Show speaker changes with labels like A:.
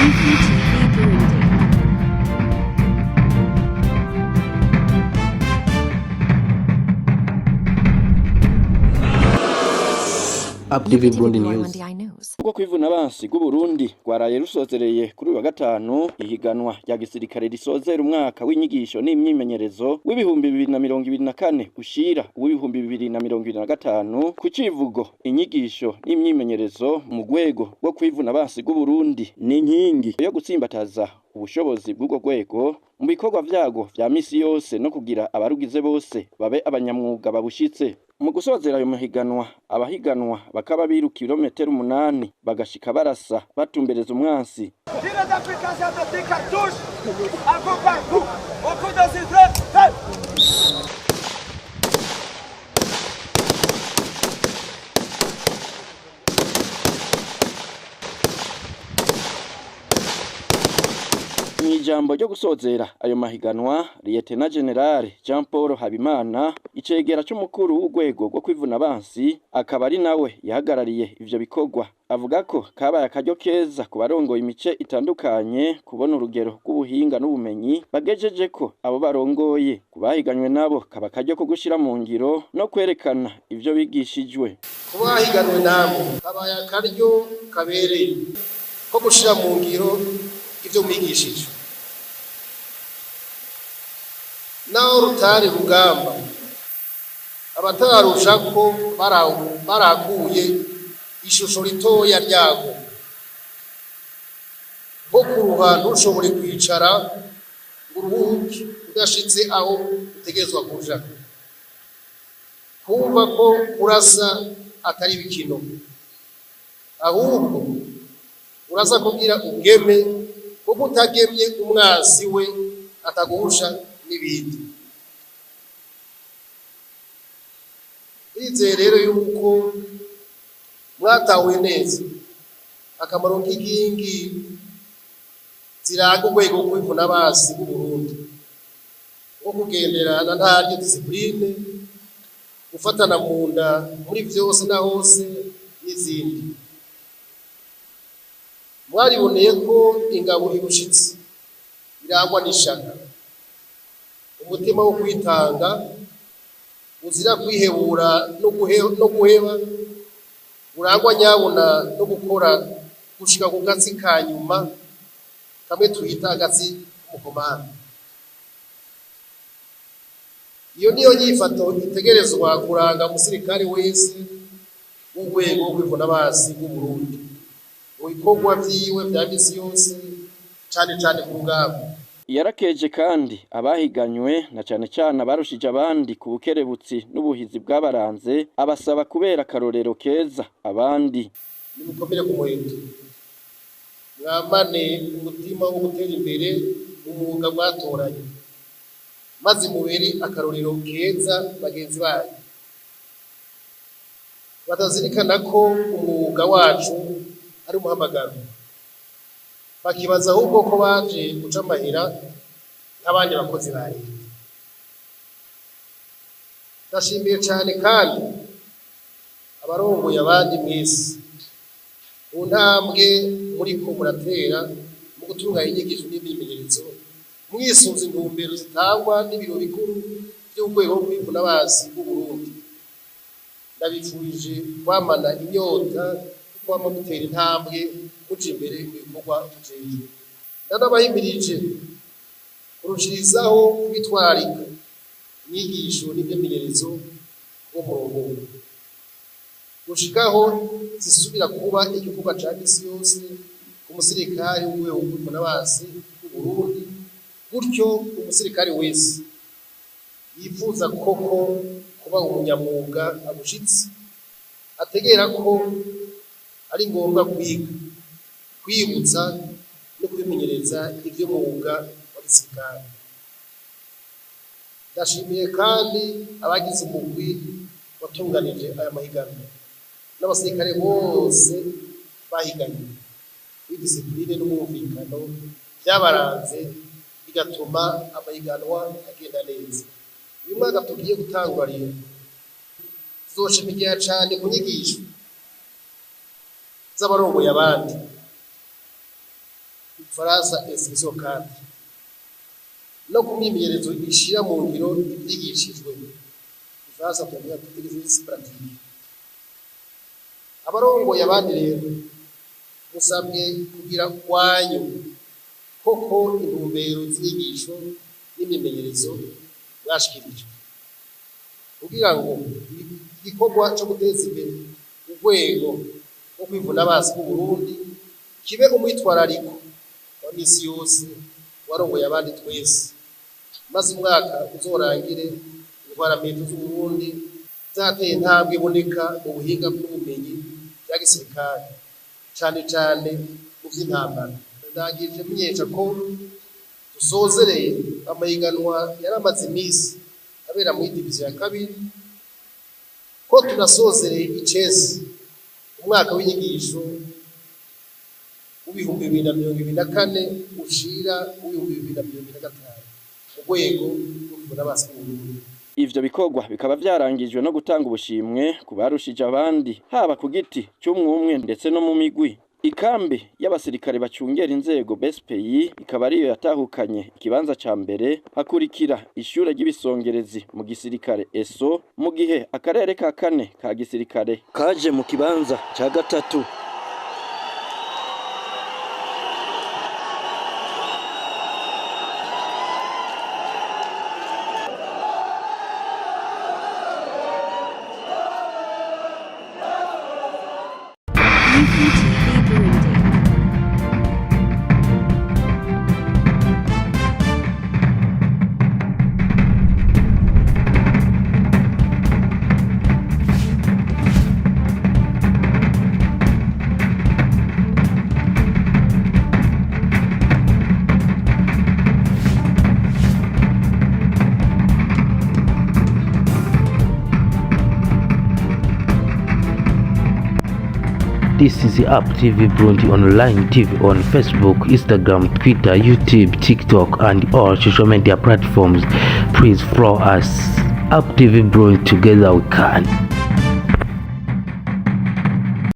A: UPTV Burundi.
B: Up TV Burundi News.
A: Burundi News.
C: Ubwo kwivuna abansi bw'Uburundi rwaraye rusozereye kuri uyu wa gatanu ihiganwa rya gisirikare risozera umwaka w'inyigisho n'imyimenyerezo w'2024 ushira w'2025 ku civugo inyigisho n'imyimenyerezo mu rwego rwo kwivuna abansi bw'Uburundi ni inkingi yo gutsimbataza ubushobozi bw'urwo rwego mu bikorwa vyago vya misi yose no kugira abarugize bose babe abanyamwuga babushitse. Mu gusozera ayo mahiganwa, abahiganwa bakaba biruka ibirometero 8 bagashika barasa batumbereza umwansi.
D: Tire d'application de 10 cartouches, un coup par coup, au coup de sifflet, feu.
C: Mw'ijambo ryo gusozera ayo mahiganwa, Lieutenant General Jean Paul Habimana, icegera c'umukuru w'urwego rwo kwivuna abansi, akaba ari nawe yahagarariye ivyo bikorwa, avuga ko kabaye akaryo keza ku barongoye imice itandukanye kubona urugero rw'ubuhinga n'ubumenyi bagejejeko abo barongoye. Ku bahiganywe nabo kaba akaryo ko gushira mu ngiro no kwerekana ivyo bigishijwe.
E: Ku bahiganwe namwe kabaye akaryo kabereye ko gushira mu ngiro ivyo mwigishijwe. Naho rutari rugamba, abatarushako barakuye ishusho ritoya ryago, nko kuruha ntushobore kwicara ngo uruhuke udashitse aho utegerezwa kuja, kumva ko kurasa atari ibikino, ahubwo uraza kugira ugeme kuko utagemye umwansi we ataguhusha n'ibindi. Ndizeye rero yuko mwatahuye neza akamaro k'inkingi ziranga urwego rw'kwivuna abansi b'Uburundi, nko kugenderana ntaryo disipurine, gufatana mu nda muri vyose na hose n'izindi. Mwariboneye ko ingabo ibushitse irangwa n'ishaka, umutima wo kwitanga uzira kwihebura no guheba, urangwa nyabuna no gukora gushika ku gatsi ka nyuma, kamwe twita agatsi k'umukomanda. Iyo niyo nyifato itegerezwa kuranga umusirikare wese w'urwego rw'kwivuna abansi bw'Uburundi mu bikorwa vyiwe vya misi yose, cane cane ku rugamba.
C: Yarakeje kandi abahiganywe na cane cane abarushije abandi ku bukerebutsi n'ubuhizi bwabaranze, abasaba kubera akarorero keza abandi.
E: Nimukomere ku muheto, mwamane umutima wo gutera imbere mu mwuga mwatoranye, maze mubere akarorero keza bagenzi banyu batazirikana ko umwuga wacu ari umuhamagaro, bakibaza ahubwo ko baje guca amahera nk'abandi bakozi ba leta. Ndashimiye cane kandi abarongoye abandi mwese ku ntambwe muriko muratera mu gutunganya inyigisho n'imyimenyerezo mwisunze intumbero zitangwa n'ibiro bikuru vy'urwego rwo kwivuna abansi b'Uburundi. Ndabifurije kwamana inyota, kwama mutera intambwe muja imbere mu bikorwa mujejwe. Ndanabahimirije kurushirizaho kwitwararika inyigisho n'imyimenyerezo ku murongo, gushikaho zisubira kuba igikorwa ca misi yose ku musirikare w'urwego rw'kwivuna abansi b'Uburundi, gutyo umusirikare wese yifuza koko kuba umunyamwuga abushitse ategera ko ari ngombwa kwiga, kwibutsa no kwimenyereza ivy'umwuga wa gisirikare. Ndashimiye kandi abagize umugwi watunganije aya mahiganwa n'abasirikare bose bahiganye w'idisipurine n'umwumvikano vyabaranze, bigatuma amahiganwa agenda neza. Uyu mwaka tugiye gutangura rero tuzoshimikiya cane ku nyigisho z'abarongoye abandi. Mu Gifaransa instruction cadre, no ku myimenyerezo ishira mu ngiro ivyigishijwe, mu Gifaransa tuvuga exercice pratique. Abarongoye abandi rero musabwe kugira kwanyu koko intumbero z'inyigisho n'imyimenyerezo mwashikirijwe, kugira ngo igikorwa co guteza imbere urwego rwo kwivuna abansi b'Uburundi kibe umwitwarariko wa misi yose warongoye abandi twese, maze umwaka uzorangire intwaramiheto z'Uburundi zateye intambwe iboneka mu buhinga bw'ubumenyi bya gisirikare, cane cane mu vy'intambara. Ndangije menyesha ko dusozereye amahiganwa yaramaze imisi abera muri diviziyo ya kabiri, ko tunasozereye icese umwaka w'inyigisho w'2024 ushira w'2025 mu rwego rwo kwivuna abansi b'Uburundi.
C: Ivyo bikorwa bikaba vyarangijwe no gutanga ubushimwe ku barushije abandi, haba ku giti c'umwumwe ndetse no mu migwi. Ikambi y'abasirikare bacungera inzego BSPI ikaba ariyo yatahukanye ikibanza ca mbere, hakurikira ishure ry'ibisongerezi mu gisirikare ESO, mu gihe akarere ka kane ka gisirikare kaje mu kibanza ca gatatu.
A: UPTV Burundi.
B: This is Up TV Burundi online TV on Facebook, Instagram, Twitter, YouTube, TikTok, and all social media platforms. Please follow us. Up TV Burundi, together we can.